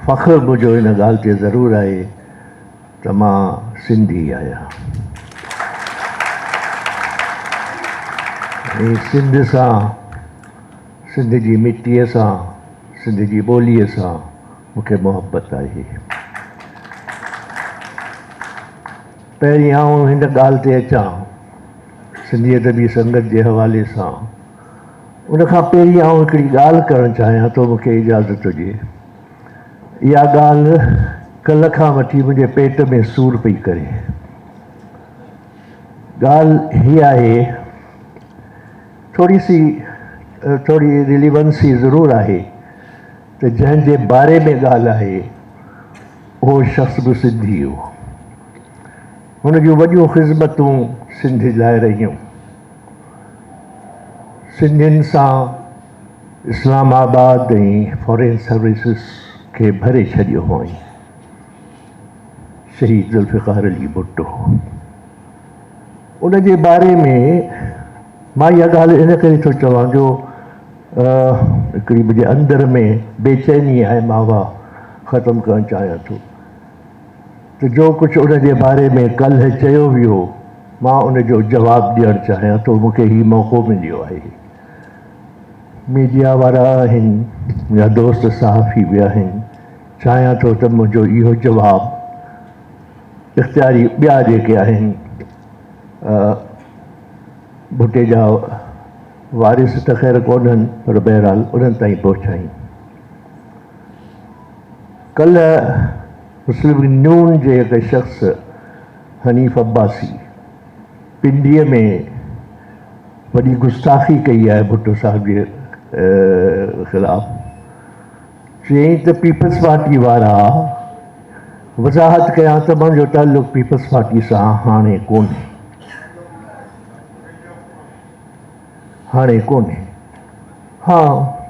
فخر منهنجو ان ڳالهه تي ضرور آهي ته مان سنڌي آهيان ۽ سنڌ سان، سنڌ جي مٽيء سان، سنڌ جي ٻوليء سان مون کي محبت آهي. پهرين آئون هن ڳالهه تي اچان سنڌي ادبي سنگت جي حوالي سان. ان کان پهرين آئون هڪڙي ڳالهه ڪرڻ چاهيان ٿو، مون کي اجازت هجي. اها ڳالهه ڪلهه کان وٺي منهنجي پيٽ ۾ سور پئي ڪري. ڳالهه هيء آهي، ٿوري سي ٿوري رليونسي ضرور آهي ته جنهن جي باري ۾ ڳالهه آهي، اهو شخص به سنڌي هو. هن جون وڏيون خذمتون سنڌ لاء رهيون. سنڌين سان اسلام آباد ۽ فارين سروسز کي ڀري ڇڏيو هئائين. شهيد ذوالفقار علي ڀٽو ان جي باري ۾ مان اها ڳالهه ان ڪري ٿو چوان جو هڪڙي منهنجي اندر ۾ بيچيني آهي مان اها ختم ڪرڻ چاهيان ٿو ته جو ڪجهه ان جي باري ۾ ڪلهه چيو ويو مان ان جو جواب ڏيڻ چاهيان ٿو، مون کي هي موقعو مليو آهي. ميڊيا وارا آهن، منهنجا دوست صحافي به آهن، چاهيان ٿو ته منهنجو اهو جواب اختياري ٻيا جيڪي آهن ڀٽي جا وارث ته خير ڪونهن پر بهرحال انهن تائين پهچائين. ڪلهه مسلم نون جي هڪ شخص حنيف عباسي پنڊيء ۾ وڏي گستاخي ڪئي آهي ڀٽو صاحب جي خلاف. چيائين ته پيپلز پارٽي وارا وضاحت ڪيان ته منهنجو تعلق پيپلز پارٽي سان هاڻي ڪونهي. هاڻي ڪونهي. ها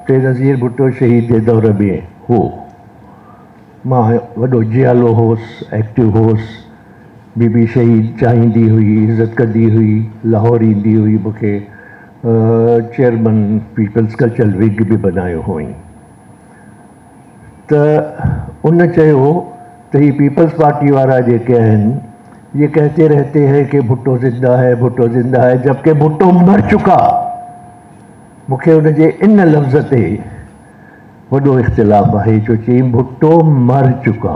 بينظير ڀٽو شهيد جي دور ۾ هو. مان وڏو جيالو هوس، ايڪٽو هوس، بي بي شهيد چاهيندي هئي، عزت ڪندي هئي، لاهور ايندي هئي، مون کي چيئرمن پيپلز ڪلچرل ونگ به بنايو هئائين. ته ان چيو ته هي پيپلز پارٽي وارا جيڪي آهن، يي ڪهتي رهتي هين ڪي ڀٽو زنده هي، ڀٽو زنده هي، جبڪه ڀٽو مر چڪا. مون کي ان جي ان لفظ تي وڏو اختلاف آهي جو چيائين ڀٽو مر چڪا.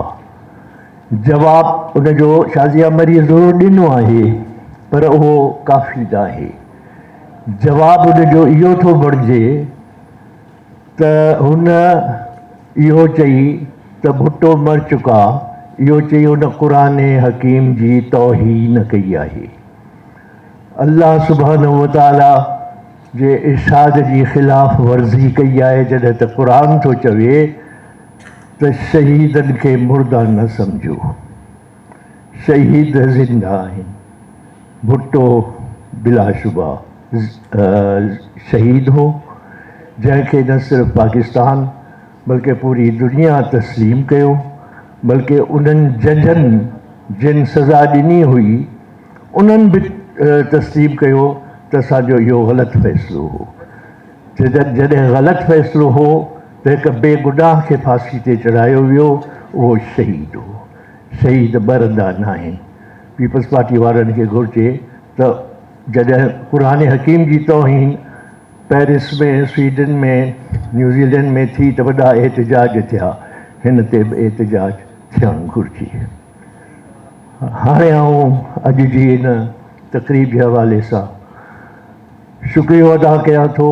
جواب ان جو شازيه مريء ضرور ڏنو آهي پر اهو ڪافي ناهي. جواب ان جو اهو ٿو بڻجي ته هن اهو چئي ته ڀٽو مر چڪا اهو چئي هن قرآن حڪيم جي توهين ڪئي آهي. الله سبحانه وتعاليٰ جي ارشاد جي خلاف ورزي ڪئي آهي جڏهن ته قرآن ٿو چوي ته شهيدن کي مردا نه سمجهو شهيد زنده آهن ڀٽو بلاشبه شهيد هو جنهن کي نه صرف پاڪستان بلڪه پوري دنيا تسليم ڪيو بلڪه انهن ججن جن سزا ڏني هئي انهن به تسليم ڪيو ته اسان جو اهو غلط فيصلو هو. جڏهن غلط فيصلو هو ته هڪ بي گناهه کي ڦاسي تي چڙهايو ويو، اهو شهيد هو. شهيد مرندا ناهن. پيپلز پارٽي وارن کي گهرجي ته جڏهن قرآن حڪيم جي توهين پئرس ۾، سوئيڊن ۾، نيوزيلينڊ ۾ ٿي ته وڏا احتجاج ٿيا، هن تي به احتجاج ٿيڻ گهرجي. هاڻي آئون اڄ جي هن تقريب جي حوالي سان شڪريو ادا ڪيان ٿو.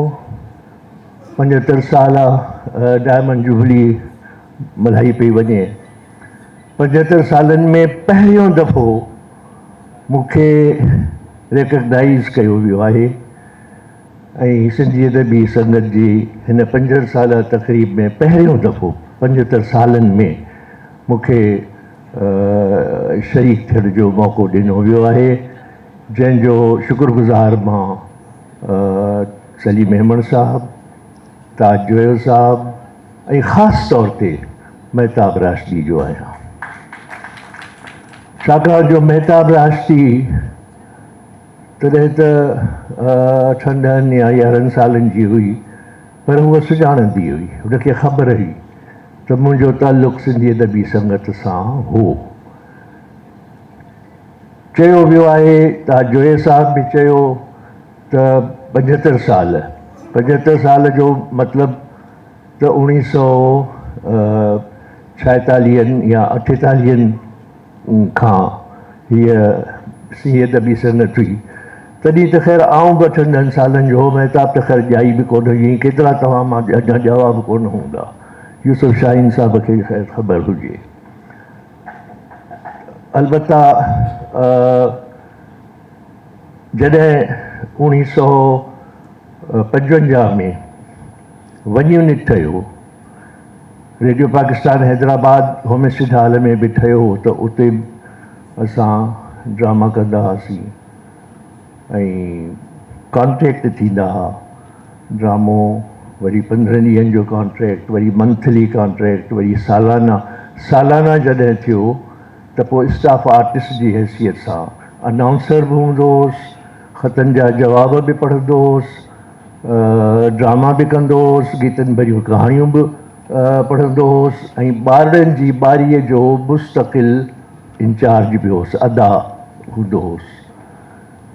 75 سالا ڊائمنڊ جوبلي ملهائي پئي وڃي. 75 سالن ۾ پهريون دفعو مون کي ريڪگنائيز ڪيو ويو آهي ۽ سنڌي ادبي سنگت جي هن 75 سالا تقريب ۾ پهريون دفعو 75 سالن ۾ مون کي شريڪ ٿيڻ جو موقعو ڏنو ويو آهي جنهن جو شڪر گذار مان سليم ميمڻ صاحب، تاج جويو صاحب ۽ خاص طور تي مهتاب راشدي جو آهيان ڇاڪاڻ جو مهتاب راشدي تڏهن ته اٺن ڏهن يا يارهن سالن جي هئي پر هوء سڃاڻندي هئي هن کي خبر هئي. ته منهنجو تعلق سنڌي ادبي سنگت سان هو. چيو ويو آهي ته جويي صاحب به چيو ته 75 سال، 75 سال جو مطلب ته اوڻيهه سؤ ڇائيتاليهن يا اٺيتاليهن کان هيء سنڌي ادبي سنگت هئي. تڏهن ته خير آئون به اٺن ڏهن سالن جو هو، مهتاب ته خير ڄائي به ڪونه هئي ۽ ڪيترا توهان مان اڃا ڄاوا به ڪونه هوندا. يوسف شاهين صاحب کي شايد خبر هجي. البته جڏهن 1955 ۾ ون يونٽ ٺهيو، radio Pakistan Hyderabad homestead hall ۾ به ٺهيو هو ته اتي به اسان ڊراما ڪندا هئاسين ۽ ڪانٽريڪٽ ٿيندا هئا، ڊرامو وري 15 ڏينهن جو ڪانٽريڪٽ، وري منٿلي ڪانٽريڪٽ، وري سالانه. سالانه جڏهن ٿيو ته پوء اسٽاف آرٽسٽ جي حيثيت سان انائونسر به هوندو هوس، خطن جا جواب به پڙهندو هوس، ڊراما به ڪندو هوس، گيتن ڀريون ڪهاڻيون به پڙهندو هوس ۽ ٻارڙن جي ٻاريء جو مستقل انچارج به هوس، ادا هوندو هوس.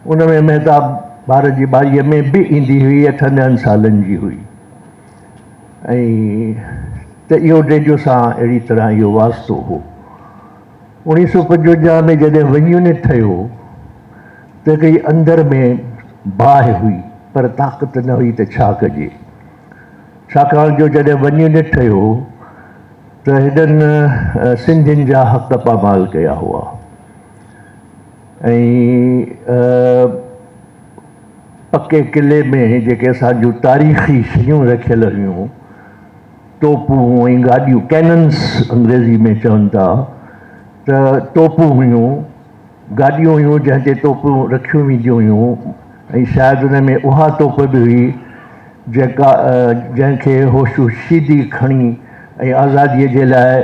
ان ۾ مهتاب ٻارن جي ٻاريء ۾ به ايندي هئي، اٺن ڏهن سالن جي هئي ۽ ته اهو ريڊيو سان اهڙي طرح اهو واسطو هو. 1955 ۾ جڏهن ون يونٽ ٺهيو ته هڪڙي اندر ۾ باهه هئي پر طاقت نه هئي ته ڇا ڪجي، ڇاڪاڻ جو جڏهن ون يونٽ ٺهيو ته هنن سنڌين جا حق پامال ڪيا هئا ۽ پڪي قلعي ۾ جيڪي اسان جون تاريخي شيون رکيل هيون، توپون ۽ گاڏيون، Cannons انگريزي ۾ چون ٿا، ته توپون هيون، گاڏيون هيون جنهن تي توپون رکيون وينديون هيون ۽ شايد ان ۾ اها توپ به هئي جيڪا جنهن کي هوشو شيدي کڻي ۽ آزاديء جي لاء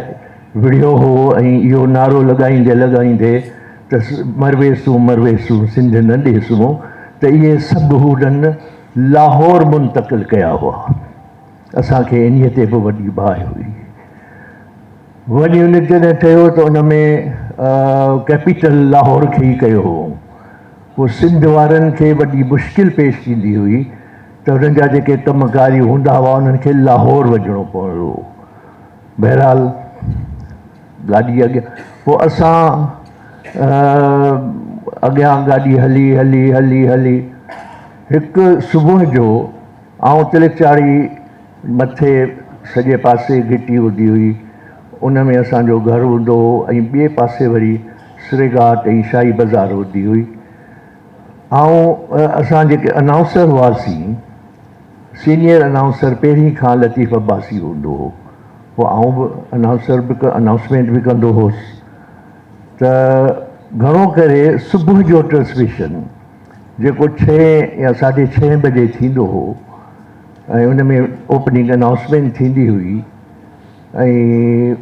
وڙهيو هو ۽ اهو نعرو لڳائيندي لڳائيندي ته مرويسون مرويسون سنڌ نه ڏيسون ته اهي سڀ هنن لاهور منتقل ڪيا هئا. اسان کي انهيء تي به وڏي باهه هئي. ون يونٽ جڏهن ٺهيو ته ان ۾ ڪيپيٽل لاهور کي ئي ڪيو هو. پوء سنڌ وارن کي وڏي مشڪل پيش ايندي هئي ته انهن جا جيڪي ڪم ڪاري هوندا هئا انهن کي لاهور وڃڻو پوندو هو. بهرحال گاڏي اڳيان پوء اسان اڳيان گاڏي هلي هلي هلي هلي هڪ صبح جو آئون تلڪ چاڙهي مٿي سڄي پاسي گهٽي هوندي هئي، ان ۾ اسان جو گهر هوندو هو ۽ ٻئي پاسي وري سريگهاٽ ۽ شاهي بازار هوندي هئي. آئون اسان جيڪي انائونسر هئاسين، سينيئر انائونسر پهرين کان لطيف عباسي هوندو هو، پوء آئون به انائونسر به انائونسمينٽ به ڪندو هوس ته گهڻو ڪري صبح جو ٽرانسميشن جيڪو ڇهين يا ساڍي ڇهين بجي ٿيندو هو ۽ ان ۾ اوپننگ انائونسمينٽ ٿيندي هئي ۽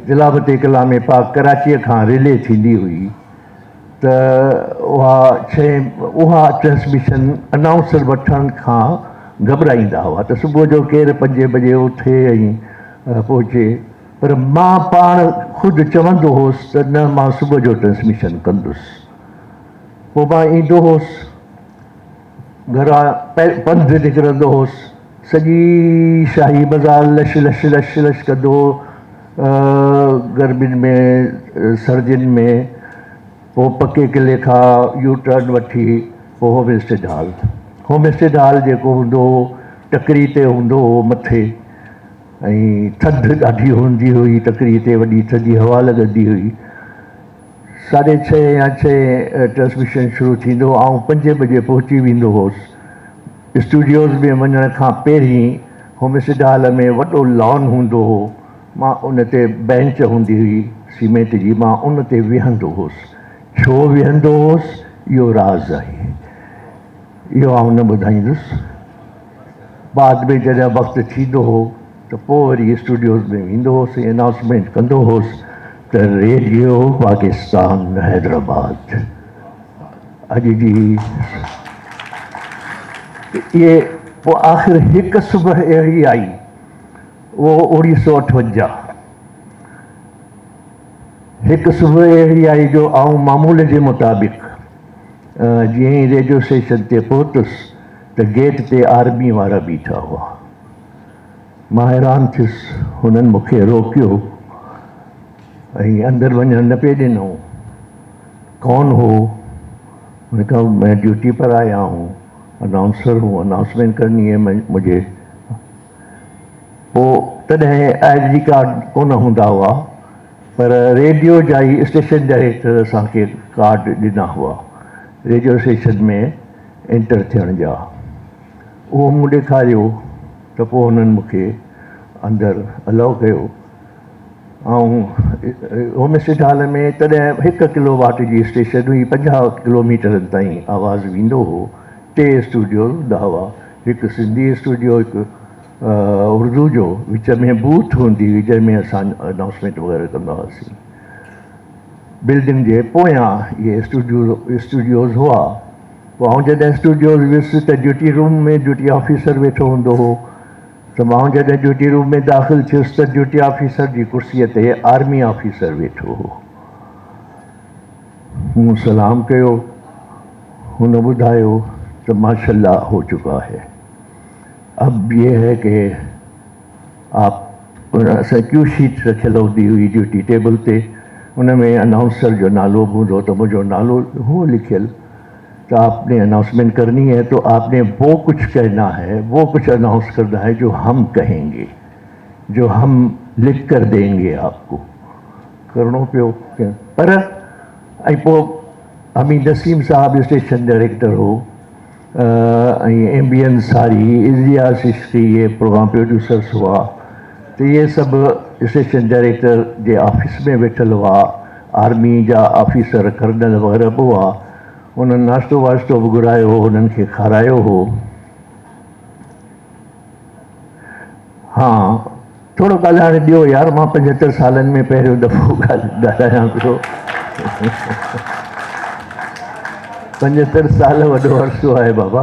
تلاوت ڪلام پاڪ ڪراچيء کان رلي ٿيندي هئي ته اها ڇهين اها ٽرانسميشن انائونسر وٺڻ کان گهٻرائيندا هئا ته صبح جو ڪير پنجين بجي اٿي ۽ پهچي پر مان پاڻ خود چوندو هوس ته نه مان صبح جو ٽرانسميشن ڪندس. پوء مان ايندو هوس، گهران پنڌ نڪرندو هوس، سڄي شاهي بازار لش لش لش لش ڪندو هو، گرمين ۾ سردين ۾، پوء پڪي قلعي کان يو ٽرن وٺي پوء home estate hall, home estate hall جيڪو هوندو هو ٽڪري تي هوندو هو مٿي ۽ ٿڌ ڏاڍي هوندي هئي، ٽڪري تي وڏي ٿڌي هوا لڳندي هئي. ساڍي ڇهين يا ڇهين ٽرانسميشن شروع ٿيندو هو. آئون پنجين بجي پهچي ويندو هوس. اسٽوڊيوز ۾ وڃڻ کان پهرين هومسڊ هال ۾ وڏو لان هوندو هو. مان ان تي بينچ هوندي هئي سيمينٽ جي، مان ان تي ويهندو هوس. ڇو ويهندو هوس، اهو راز آهي. اهو آئون نه ٻڌائيندس. بعد ۾ جڏهن وقت ٿيندو هو ته پوء وري اسٽوڊيوز ۾ ويندو هوس ۽ انائونسمينٽ ڪندو هوس ته ريڊيو پاڪستان حيدرآباد اڄ جي اهي پوء آخر هڪ صبح اهڙي آئي اهو 1958. هڪ صبح اهڙي آئي جو آئون معمول جي مطابق جيئن ئي ريڊيو اسٽيشن تي پهتس ته گيٽ تي آرمي وارا بيٺا هئا. مان حيران ٿيس، هنن مون کي روڪيو ۽ اندر وڃڻ نه پئي ڏنو. ڪون هو؟ هن کان مين ڊيوٽي پر آيا هون، انائونسر هون، انائونسمينٽ ڪرني هي مجهي. پوء تڏهن I D card ڪونه هوندا هئا پر ريڊيو جا ئي اسٽيشن ڊائريڪٽر اسان کي ڪارڊ ڏنا هئا ريڊيو اسٽيشن ۾ انٽر ٿيڻ جا. اهو مون ڏيکاريو ته پوء هنن مون کي اندر الائو ڪيو. آئون هوم اسٽيٽ هال ۾ تڏهن هڪ ڪلو واٽ جي اسٽيشن هئي، 50 ڪلو ميٽرن تائين آواز ويندو هو. ٽي اسٽوڊيو هوندا هئا، هڪ سنڌي اسٽوڊيو، هڪ اردو جو، وچ ۾ بوٿ هوندي هئي جنهن ۾ اسان انائونسمينٽ وغيره ڪندا هئاسين. بلڊنگ جي پويان اهي اسٽوڊيوز هئا. پوء آئون جڏهن اسٽوڊيوز ويس ته ڊيوٽي روم ۾ ڊيوٽي آفيسر ويٺو هوندو هو ته مان جڏهن ڊيوٽي روم ۾ داخل ٿيس ته ڊيوٽي آفيسر جي ڪرسيء تي آرمي آفيسر ويٺو هو. مون سلام ڪيو. هن ٻڌايو ته ماشاء الله هو چڪا هي. اب يه هي ڪه آپ اسان ڪيو شيٽ رکيل هوندي هئي ڊيوٽي ٽيبل تي ان ۾ انائونسر جو نالو به هوندو هو ته منهنجو نالو هو لکيل ته آپ ني انائونسمينٽ ڪرني هي تو آپ ني وو ڪجهه ڪهنا هي وو ڪجهه انائونس ڪرنا هي جو هم ڪهين گي جو هم لک ڪر دين گي آپ ڪو ڪرڻو پيو پر ۽ پوء امين نسيم صاحب اسٽيشن ڊائريڪٽر هو ۽ ايم بي انصاري، الياس عشقي اهي پروگرام پروڊيوسرس هئا ته اهي سڀ اسٽيشن ڊائريڪٽر جي آفيس ۾ ويٺل هئا، آرمي جا آفيسر ڪرنل وغيره به هئا، انهن ناشتو واشتو به گهرايو هو، هنن کي کارايو هو. ها ٿورو ڳالهائڻ ڏيو يار مان 75 سالن ۾ پهريون دفعو ڳالهايان پيو. 75 سال وڏو عرصو آهي بابا.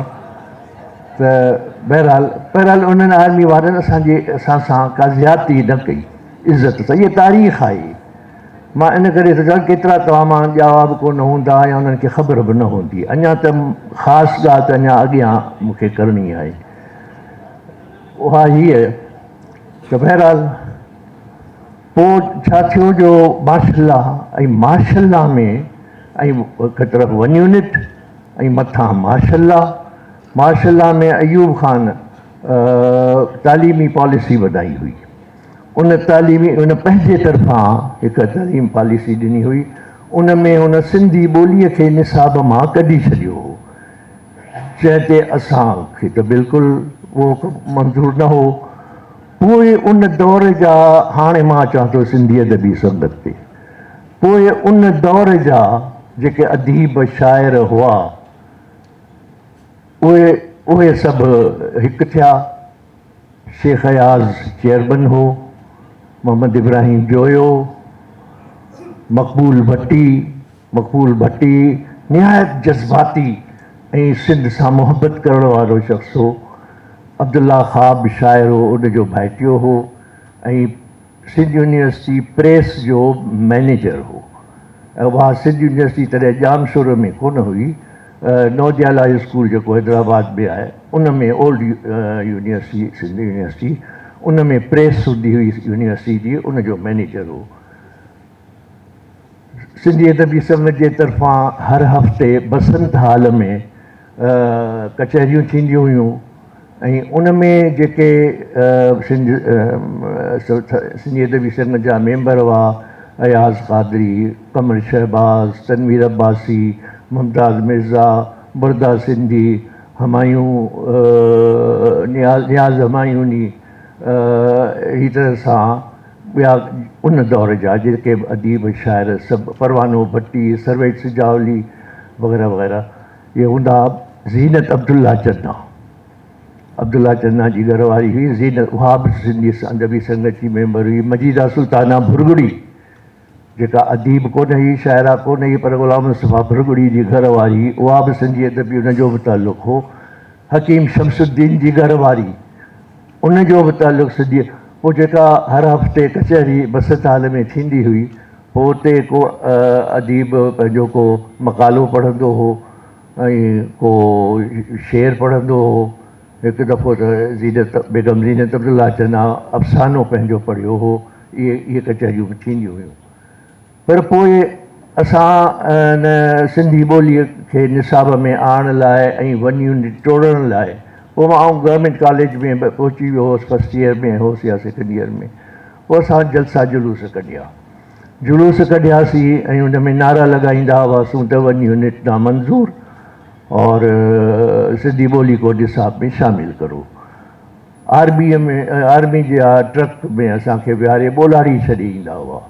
ته بهرحال بهرحال انهن آرمي وارن اسان جي اسان سان ڪا زيادتي نه ڪئي عزت سان. هيء تاريخ آهي. مان ان ڪري ٿو چوان ڪيترا توهان مان ڄاوا به ڪونه هوندا يا انهن کي خبر به نه هوندي. اڃا ته خاص ڳالهه ته اڃا اڳيان مون کي ڪرڻي آهي. اها هيء ته بهرحال پوء ڇا ٿيو جو مارشل لا ۽ مارشل لا ۾ ۽ هڪ طرف ون يونٽ ۽ مٿان martial law, martial law ۾ Ayub Khan تعليمي پاليسي وڌائي هئي. ان تعليمي ان پنهنجي طرفان هڪ تعليم پاليسي ڏني هئي. ان ۾ هن سنڌي ٻوليء کي نصاب مان ڪڍي ڇڏيو هو. جنهن تي اسان کي ته بلڪل اهو ڪم منظور نه هو. پوء ان دور جا، هاڻي مان اچان ٿو سنڌي ادبي سنگت تي، پوء ان دور جا جيڪي اديب شاعر هئا، اهي اهي سڀ هڪ ٿيا. شيخ اياز چيئرمن هو، محمد ابراهيم جويو، مقبول ڀٽي، مقبول ڀٽي نهايت جذباتي ۽ سنڌ سان محبت ڪرڻ وارو شخص هو. عبدالله خواب شاعر هو، ان جو ڀائٽيو هو ۽ سنڌ يونيورسٽي پريس جو مئنيجر هو. ۽ اها سنڌ يونيورسٽي تڏهن ڄامشورو ۾ ڪونه هئي، نووديالا اسڪول جيڪو حيدرآباد ۾ آهي ان ۾ اولڊ يونيورسٽي سنڌ يونيورسٽي ان ۾ پريس هوندي هئي يونيورسٽي جي، ان جو مئنيجر هو. سنڌي ادبي سنگت جي طرفان هر هفتي بسنت هال ۾ ڪچهريون ٿينديون هيون ۽ ان ۾ جيڪي سنڌي ادبي سنگت جا ميمبر هئا، اياز قادري، قمر شهباز، تنوير عباسي، ممتاز مرزا، برده سنڌي، همايون نياز همايوني، اهڙي طرح سان ٻيا ان دور جا جيڪي به اديب شاعر سڀ پروانو ڀٽي، سرويچ سجاولي وغيره وغيره اهي هوندا ها. زينت عبدالله چنا، عبدالله چنا جي گهر واري هئي زينت، اها به سنڌي ادبي سنگت جي ميمبر هئي. مجيده سلطانه ڀرڳڙي جيڪا اديب ڪونه هئي، شاعره ڪونه هئي پر غلام مصطفيٰ ڀرڳڙي جي گهر واري هئي، اها به سنڌي ادبي ان جو به تعلق هو. حڪيم شمس الدين جي گهر واري، ان جو به تعلق سنڌي. پوء جيڪا هر هفتي ڪچهري بسنت هال ۾ ٿيندي هئي، پوء اتي ڪو اديب پنهنجو ڪو مقالو پڙهندو هو ۽ ڪو شعر پڙهندو هو. هڪ دفعو ته زينت بيگم زينت عبدالله چنا افسانو پنهنجو پڙهيو هو. اهي اهي ڪچهريون به ٿينديون هيون. پر پوء اسان ان سنڌي ٻوليء کي نصاب ۾ آڻڻ لاء ۽ ون يونٽ ٽوڙڻ لاء پوء آئون گورنمينٽ ڪاليج ۾ به پهچي ويو هوس، فرسٽ ايئر ۾ هوس يا سيڪنڊ ايئر ۾. پوء اسان جلسا جلوس ڪڍيا. جلوس ڪڍياسين ۽ ان ۾ نعرا لڳائيندا هئاسون ته ون يونٽ نامنظور اور سنڌي ٻولي ڪو نصاب ۾ شامل ڪرو. آرميء ۾ آرمي جي ٽرڪ ۾ اسان کي ويهاري ٻولهاڙي ڇڏي ايندا هئا.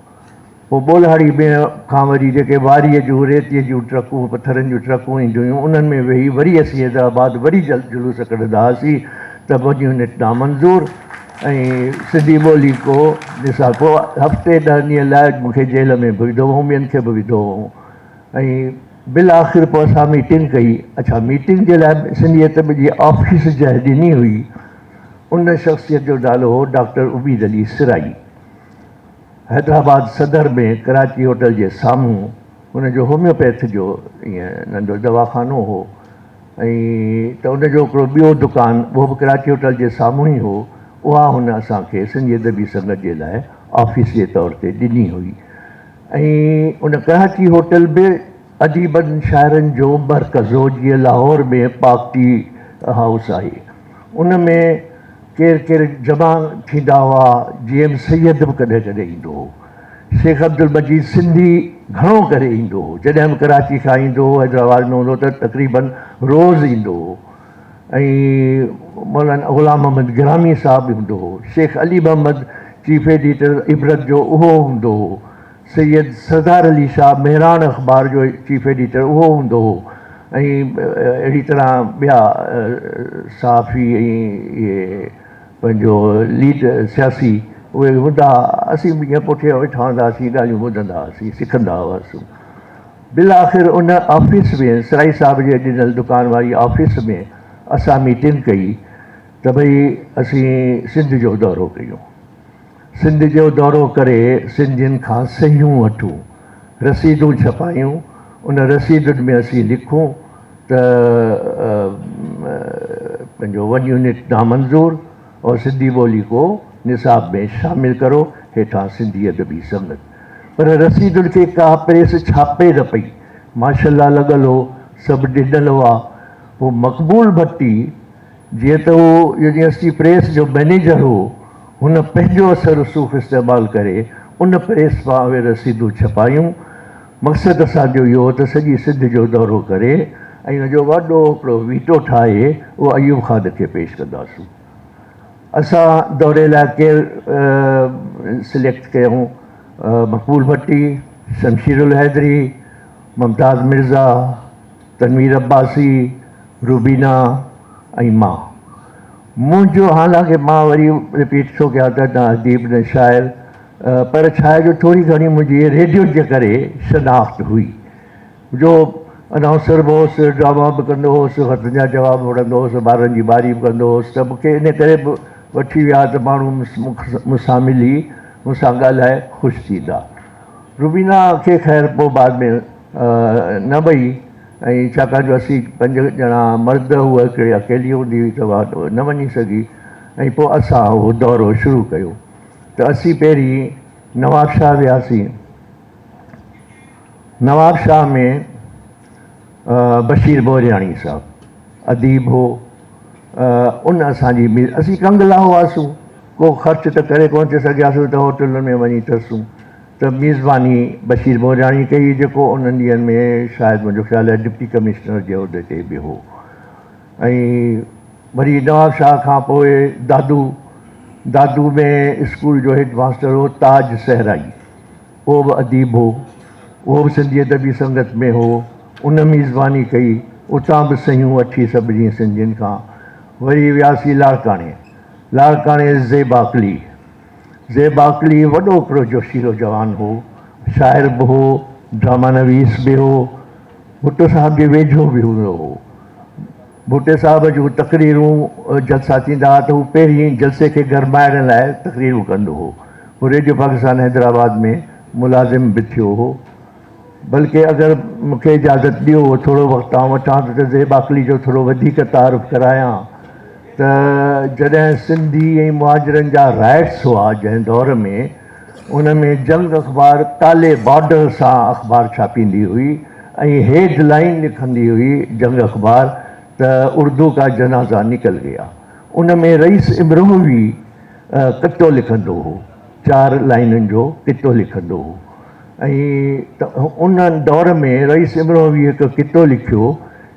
پوء ٻولهاڙي ۾ کان وري جيڪي واريء جون، ريتيء جون ٽرڪون، پٿرن جون ٽرڪون اينديون هيون، انهن ۾ ويهي وري اسين حيدرآباد وري جلوس ڪڍندا هئاسين ته ون يونٽ نامنظور ۽ سنڌي ٻولي ڪو نصاب. پوء هفتي ڏهن ڏينهن لاء مون کي جيل ۾ به وڌو هئائون، ٻين کي به وڌو هئائون ۽ بالآخر پوء اسان ميٽنگ ڪئي. اڇا ميٽنگ جي لاء سنڌي ادب جي آفيس جنهن ڏني هئي، ان شخصيت جو نالو هو ڊاڪٽر اميد علي سرائي. حيدرآباد صدر ۾ ڪراچي هوٽل جي سامهون هن جو هوميوپيٿ جو ائين ننڍو دواخانو هو ۽ ته ان جو هڪڙو ٻيو دڪان اهو به ڪراچي هوٽل جي سامهون ئي هو اها هن اسان کي سنڌي ادبي سنگت جي لاء آفيس جي طور تي ڏني هئي ۽ ان ڪراچي هوٽل به اديبن شاعرن جو مرڪز هو جيئن لاهور ۾ پاڪ ٽي هائوس آهي ان ۾ ڪير ڪير جمع ٿيندا هئا جي ايم سيد به ڪڏهن ڪڏهن ايندو هو شيخ عبدالمجيد سنڌي گهڻو ڪري ايندو هو جڏهن به ڪراچي کان ايندو هو حيدرآباد ۾ هوندو ته تقريبن روز ايندو هو ۽ مولانا غلام محمد گرامي صاحب به هوندو هو شيخ علي محمد چيف ايڊيٽر عبرت جو اهو هوندو هو سيد سردار علي شاهه مهراڻ اخبار جو چيف ايڊيٽر اهو هوندو هو ۽ اهڙي طرح ٻيا صحافي ۽ اهي پنهنجو ليڊ سياسي اهي هوندا هئا. اسين به ائين پٺيان ويٺا هوندا هئاسين ڳالهيون ٻڌندا هئاسين سکندا هئاسون. بالآخر ان آفيس ۾ سرائي صاحب جي ڏنل دڪان واري آفيس ۾ اسان ميٽنگ ڪئي ته ڀئي اسين سنڌ جو دورو ڪيون. سنڌ جو دورو ڪري سنڌين کان صحيحون وٺون، رسيدون ڇپايون، ان رسيدن ۾ اسين لکون ته پنهنجو ون يونٽ نامنظور اور سنڌي ٻولي ڪو نصاب ۾ شامل ڪرو، هيٺان سنڌي ادبي سنگت. پر رسيدن کي ڪا پريس ڇاپي نه پئي، مارشل لا لڳل هو، سڀ ڊنل هئا. پوء مقبول ڀٽي جيئن ته هو يونيورسٽي پريس جو مئنيجر هو، هن پنهنجو اثر رسوخ استعمال ڪري ان پريس مان اهي رسيدون ڇپايون. مقصد اسان جو اهو هو ته سڄي سنڌ جو دورو ڪري ۽ ان جو وڏو هڪڙو ويٽو ٺاهي اهو ايوب خان کي پيش ڪنداسون. اسان دوري لاء ڪير سليڪٽ ڪيائون؟ مقبول ڀٽي، شمشير الحيدري، ممتاز مرزا، تنوير عباسي، روبينا ۽ مان. منهنجو حالانڪه مان وري رپيٽ ڇو ڪيان ته نه اديب نه شاعر پر ڇا آهي جو ٿوري گهڻي منهنجي ريڊيو جي ڪري شناخت هئي جو انائونسر به هوس، ڊراما به ڪندو هوس، خطن جا جواب به وٺندو هوس، ٻارن جي ٻاري به ڪندو هوس ته مون کي ان ڪري به وٺي ويا ته ماڻهو مون سان ملي مون سان ڳالهائي خوش ٿيندا. روبينا کي خير پوء بعد ۾ نه وئي ۽ ڇاڪاڻ جو اسين پنج ڄڻا مرد هوء هڪڙي اڪيلي هوندي هئي ته اها نه وڃي سگهي ۽ پوء اسان اهو دورو شروع ڪيو ته اسين پهرين نوابشاهه وياسين. نوابشاهه ۾ بشير مورياڻي صاحب اديب هو ان اسان جي اسين ڪنگلا هئاسون ڪو خرچ ته ڪري ڪونه ٿي سگهياسون ته هوٽلن ۾ وڃي ترسون ته ميزباني بشير مورياڻي ڪئي جيڪو انهن ڏينهن ۾ شايد منهنجو خيال آهي ڊپٽي ڪمشنر جي عهدي تي به هو ۽ وري نواب شاهه کان پوء دادو دادو ۾ اسڪول جو هيڊ ماستر هو تاج صحرائي اهو به اديب هو اهو به سنڌي ادبي سنگت ۾ هو ان ميزباني ڪئي اتان به صحيحون وٺي سڀني سنڌين کان وري وياسين لاڙڪاڻي لاڙڪاڻي زيب عاقلي زيب عاقلي وڏو هڪڙو جوشيلو جوان هو. شاعر به هو، ڊراما نويس به هو. ڀٽو صاحب جي ويجهو به هوندو هو. ڀٽي صاحب جون تقريرون، جلسا ٿيندا هئا ته هو پهرين جلسي کي گرمائڻ لاء تقريرون ڪندو هو. پوء ريڊيو پاڪستان حيدرآباد ۾ ملازم به ٿيو هو. بلڪه اگر مون کي اجازت ڏيو ٿورو وقت آئون وٺان ٿو ته زيب عاقلي جو ٿورو وڌيڪ تعارف ڪرايان ته جڏهن سنڌي ۽ مهاجرن جا رائٽس هئا جنهن دور ۾ ان ۾ جنگ اخبار ڪالي بارڊر سان اخبار ڇاپيندي هئي ۽ هيڊ لائين لکندي هئي جنگ اخبار ته اردو ڪا جنازه نڪل گيا ان ۾ رئيس امروهوي قطعو لکندو هو چار لائينن جو قطعو لکندو هو ۽ ان دور ۾ رئيس امروهوي هڪ قطعو لکيو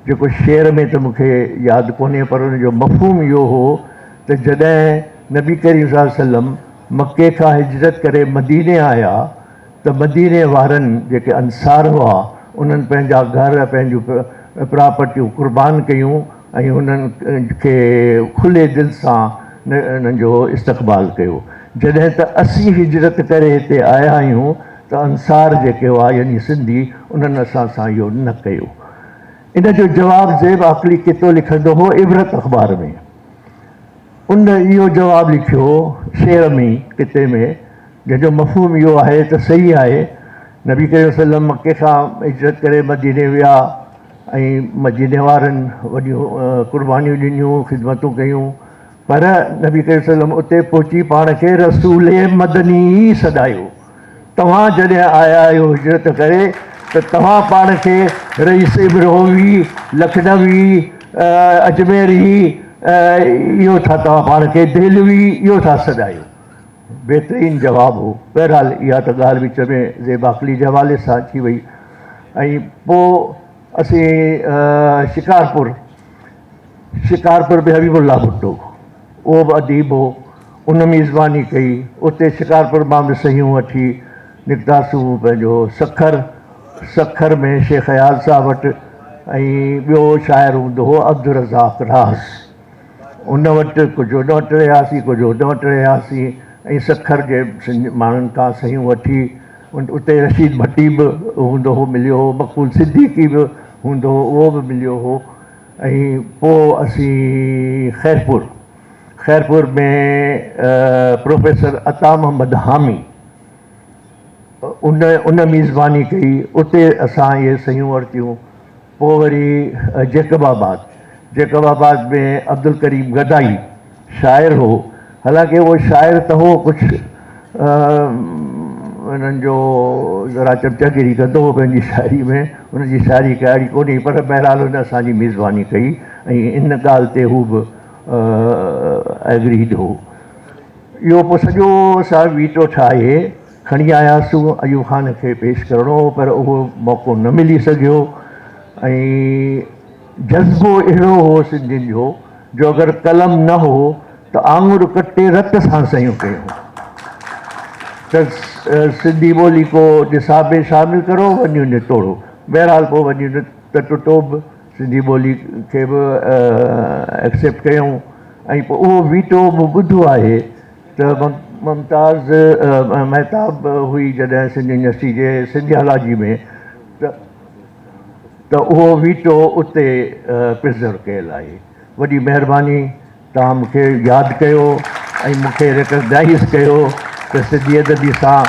جيڪو شعر ۾ ته مون کي ياد ڪونهي پر ان جو مفهوم اهو هو ته جڏهن نبي ڪريم صلي الله عليه وسلم مڪي کان هجرت ڪري مديني آيا ته مديني وارن جيڪي انصار هئا انهن پنهنجا گهر پنهنجون پراپرٽيون قربان ڪيون ۽ انهن کي کلي دل سان انهن جو استقبال ڪيو. جڏهن ته اسين هجرت ڪري هتي آيا آهيون ته انصار جيڪي هئا يعني سنڌي انهن اسان سان اهو نه ڪيو. ان جو جواب زيب عاقلي قطعو لکندو هو عبرت اخبار ۾. ان اهو جواب لکيو شعر ۾ ئي قطعي ۾ جنهن جو مفهوم اهو آهي ته صحيح آهي نبي ڪريم صلي الله عليه وسلم مڪي کان هجرت ڪري مديني ويا ۽ مديني وارن وڏيون قربانيون ڏنيون، خدمتون ڪيون، پر نبي ڪريم صلي الله عليه وسلم اتي پهچي پاڻ کي رسول مدني ئي سڏايو. توهان جڏهن آيا آهيو هجرت ڪري ته توهان پاڻ کي رئيس امروهوي، لکنوي، اجميري اهو ٿا توهان پاڻ کي دهلوي اهو ٿا سڏايو. بهترين جواب هو. بهرحال اها ته ڳالهه وچ ۾ زيب عاقلي جي حوالي سان اچي وئي ۽ پوء اسين شڪارپور، شڪارپور به حبيب الله ڀٽو اهو به اديب هو، ان ميزباني ڪئي. اتي شڪارپور مان به صحيحون وٺي نڪتاسون پنهنجو سکر، سکر ۾ شيخ اياز صاحب وٽ ۽ ٻيو شاعر هوندو هو عبدالرزاق راز. ان وٽ ڪجهه ان وٽ رهياسين، ڪجهه ان وٽ رهياسين ۽ سکر جي ماڻهن کان صحيحون وٺي اتي رشيد ڀٽي به هوندو هو مليو هو، مقبول صديقي به هوندو هو اهو به مليو هو ۽ پوء اسين خيرپور، خيرپور ۾ پروفيسر عطا محمد حامي ان ان ميزباني ڪئي، اتي اسان اهي صحيحون ورتيون. پوء وري جيڪب آباد، جيڪب آباد ۾ عبدالڪريم گدائي شاعر هو، حالانڪه اهو شاعر ته هو ڪجهه انهن جو ذرا چمچاگيري ڪندو هو پنهنجي شاعري ۾، ان جي شاعري ڪا اهڙي ڪونهي پر بهرحال هن اسان جي ميزباني ڪئي ۽ ان ڳالهه تي هو به ايگريڊ هو. اهو پوء سڄو اسان ويٽو ٺاهي کڻي آياسون، ايوب خان کي پيش ڪرڻو هو پر اهو موقعو نه ملي سگهيو ۽ جذبو اهڙو هو سنڌين جو جو اگر قلم نه هو ته آڱر ڪٽي رت سان صحيحون ڪيون ته سنڌي ٻولي ڪو نصاب ۾ شامل ڪرو ون يونٽ ٽوڙو. بهرحال پوء ون يونٽ ته ٽٽو به، سنڌي ٻولي کي به ايڪسيپٽ ڪيائون ۽ پوء اهو ويٽو مون ٻڌو آهي ته ممتاز مهتاب هئي جڏهن سنڌ يونيورسٽي جي سنڌيالاجي ۾ ته ته اهو ويٽو اتي پرزرو ڪيل آهي. وڏي مهرباني توهان مون کي ياد ڪيو ۽ مون کي ريڪگنائيز ڪيو ته سنڌي ادبي سان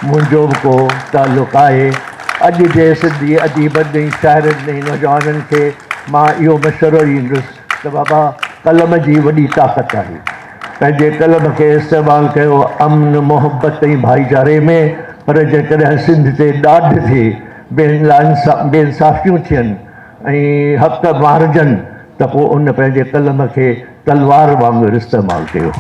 منهنجو به ڪو تعلق آهي. اڄ جي سنڌي اديبن ۽ شاعرن ۽ نوجوانن کي مان اهو مشورو ڏيندس ته بابا قلم جي وڏي طاقت آهي. پنهنجي قلم کي استعمال ڪيو امن، محبت ۽ ڀائيچاري ۾ پر جيڪڏهن سنڌ تي ڏاڍ ٿئي، بي انصافيون ٿين ۽ حق مارجن ته پوء ان پنهنجي قلم کي تلوار وانگر استعمال ڪيو.